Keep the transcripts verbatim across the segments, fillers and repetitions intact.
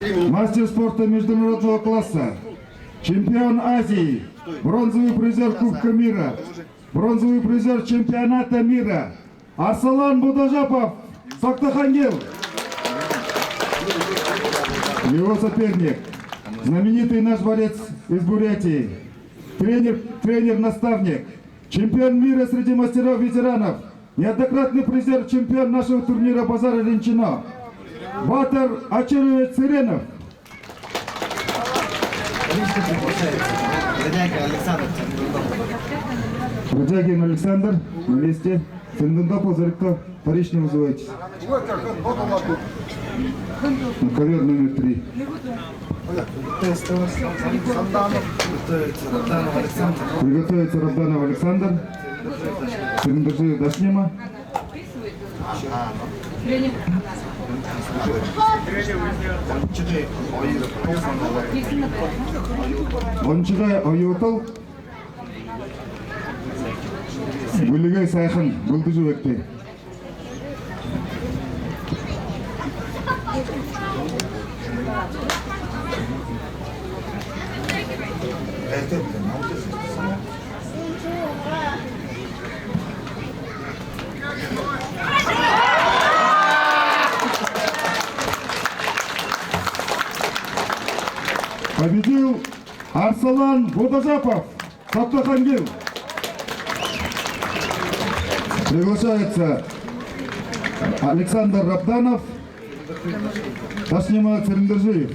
Мастер спорта международного класса, чемпион Азии, бронзовый призер Кубка мира, бронзовый призер чемпионата мира Арсалан Будажапов, Сактохангил. Его соперник, знаменитый наш борец из Бурятии, тренер, тренер-наставник, чемпион мира среди мастеров-ветеранов, неоднократный призер, чемпион нашего турнира Базара Ринчино, Батор Ачирович Цыренов. Лично приглашается Родягин Александр. Родягин Александр на месте. Цырендапов Зоригто, вторично вызывайтесь. На ковёр номер три. Готовится Родданов Александр. Приготовиться Родданов Александр. Цырендержиев Дашнима. Гончигай оюутал. Бэлигэй Сайхан, бэлдэжэ байгты. Победил Арсалан Будажапов, Сактохангил. Приглашается Александр Родданов, Дашнима Цырендержиев.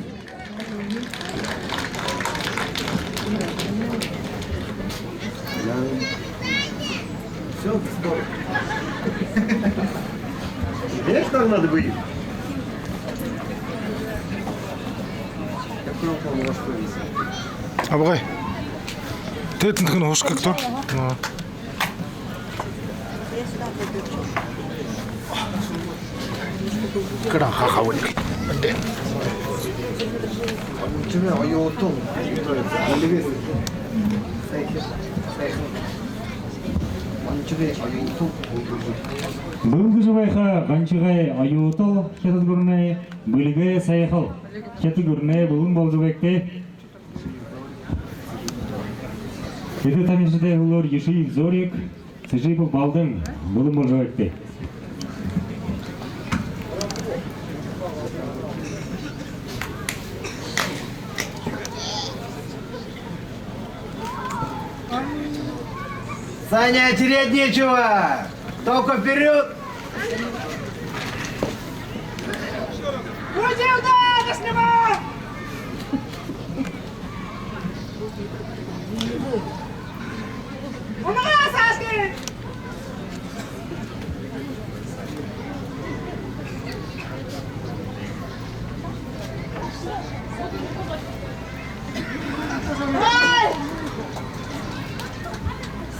Всё, здорово. Видишь, как надо быть? Абгай. Тэ тэндэхинь хушка кто? Кэрэхэ хабхаалиг. Эндэ. Бэлдэжэ байха гончигой оюутал Хитад гүрэнэй Бэлигэй Сайхан. Хитад гүрэнэй, бэлэн болжо байгты. Эдэ тамиршадай һүүлээр Ешиев Зорик, Сэжипов Балдан бэлэн болжо байгты. Саня, терять нечего! Только вперёд! Будем, да, снимай!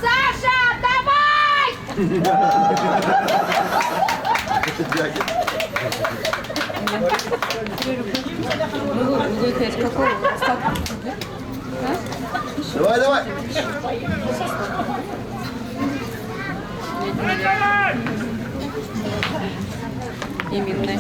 Саша, давай! Давай, давай. Именно.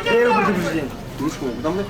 Первое предупреждение. Мишка, куда мы?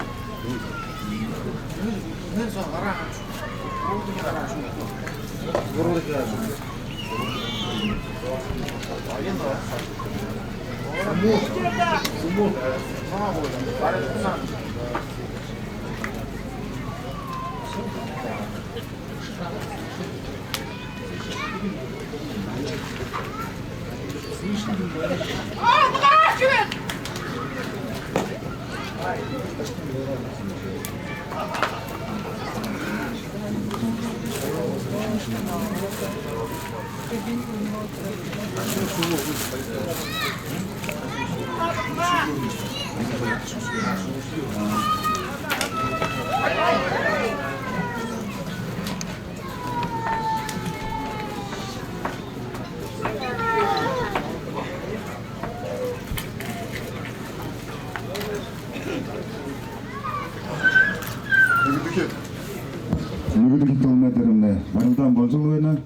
Нэгэдэхи толгой дээрэмнай барилдаан боложол байна.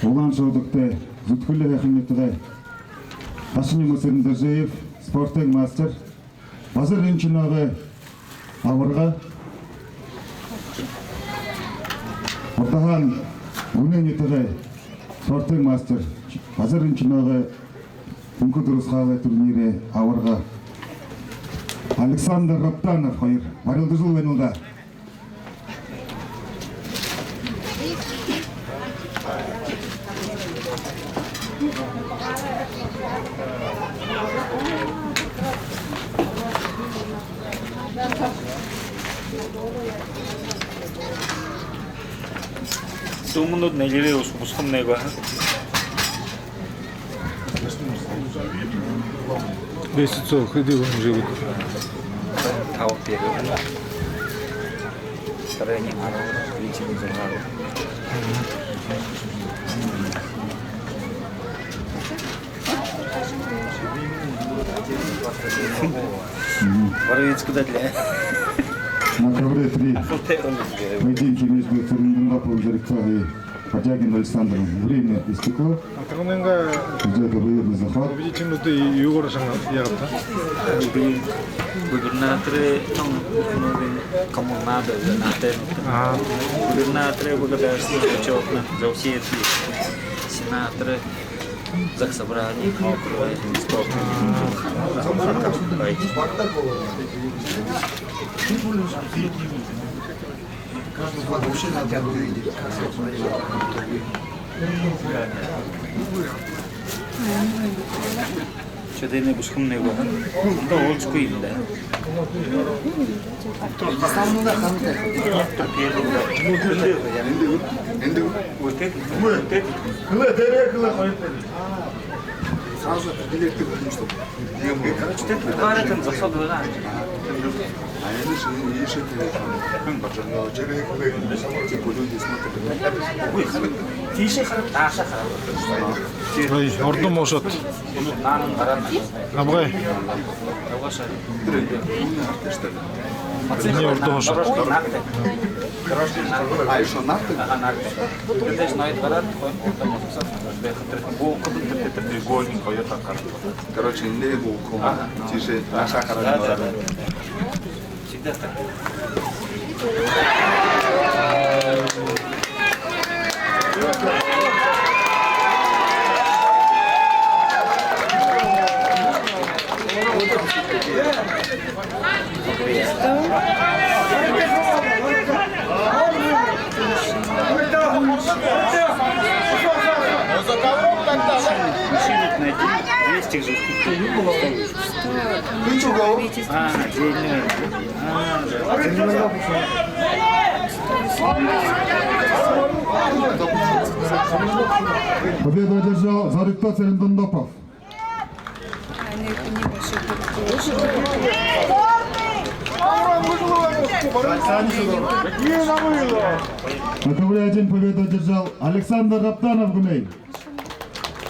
Улаан Шүдэгтэй Зүдхэли һайхан нютагай Дашанимба Цырендоржиев, спортын мастер. Базар Ринчиногой аварга. Урдаһаань Гүнэй нютагай спортын мастер, Базар Ринчиногой Түнхэ Дурасхаалай турнирай аварга Александр Раптанов хоёр барилдажал байнал даа. Сумнууд нэлээрээ ус-, бусхам нэгэ баһа. Бэсэцо хэды хүн жэбэд? Таба тэрэ. Второй не мало, третий не мало. Мгм. Баруун куда для? На ковре три. Поединки между Цырендондоповым Зоригто и Подягин Александром. Время истекло. Атаганынга где-то выездный заход. Победительнүүдые юугээр шанга-, яагаад та? Губернаторы, ну, ну, кому надо, губернаторы. Ага. Губернаторы благодарственные отчётно за все эти сенаторы. Заксобрание округа, спорт. Что-то я не бусхам нэгэ баһа. Да, олдскул юм даа. Самнада хамта. Эндэ, эндэ, эндэ. Вот это, вот это. Хылаа, дээрээ хылаа, хоёр дээрээ. Сразу определить ты будешь, что не было. Короче, ты барытын зогсоод байгаа. А я лишь, лишь это, там, бажарнаа, типа, люди смотрят. Ой, тиишээ хараад, дааша хараад. Ой, урдам ошоод. Наанан гараад. Абгай. Абгай шаа. Тэрэ, тэрэ, тэрэ, тэрэ. Эниие урдам ошоод. А, ещё нагты? Ага, нагты. Тэндэ ноёд гараад, хойно урдам ошоод. Бу, кудын тэрэ, тэрэ треугольник хоёр гараад. Короче, эндэ бу, ага, тиишээ, дааша хараад. Да, да, да. Всегда так. Двести же. А, отдельно. А, отдельно. Победу одержал Зоригто Цырендондопов. На ковре один победу одержал Александр Раптанов, Гунэй.